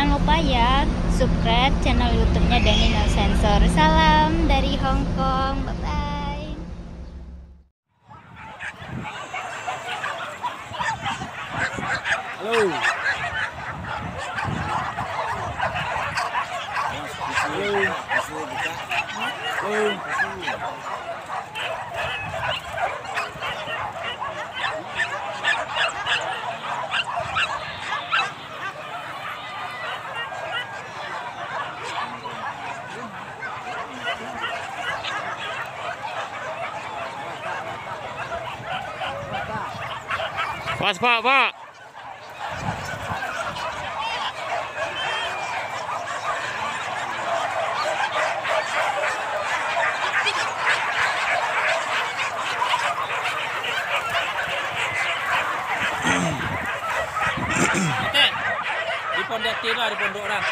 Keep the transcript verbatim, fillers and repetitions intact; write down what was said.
Jangan lupa ya, subscribe channel YouTube-nya Dani No Sensor. Salam dari Hong Kong. Bye-bye. Halo. Halo. Halo. Pas, Pak, Pak. Di pondok ati lah, di pondok lah.